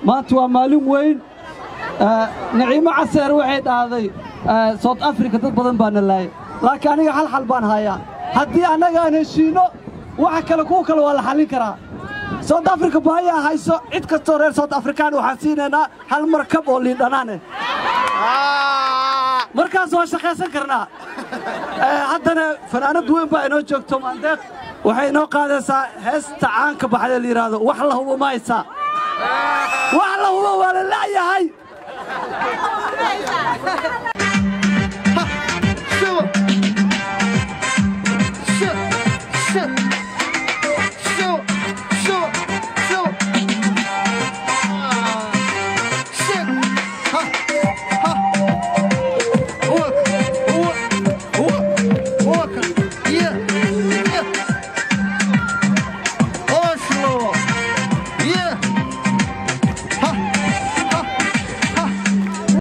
Maanta waa maalin weyn. Naciimo Caseer waxay dhahday South Africa dad badan baa na laayay, laakiin aniga hal xal baan hayaa. Haddii annaga aan heshiinno, waxa kale kuwa kale waa la xallin karaa. South Africa baayaa hayso. Cid kastoo reer South African waxaan siinaynaa hal markab oo liindhanaane, markaas waa shaqaysan karnaa. Haddana fanaanad weyn baa inoo joogto, Maandeeq. Waxay inoo qaadaysaa heesta caanka baxdee la yidhaahdo "Wax la hubo ma haysaa". Wax la hubo waa la la'yahay.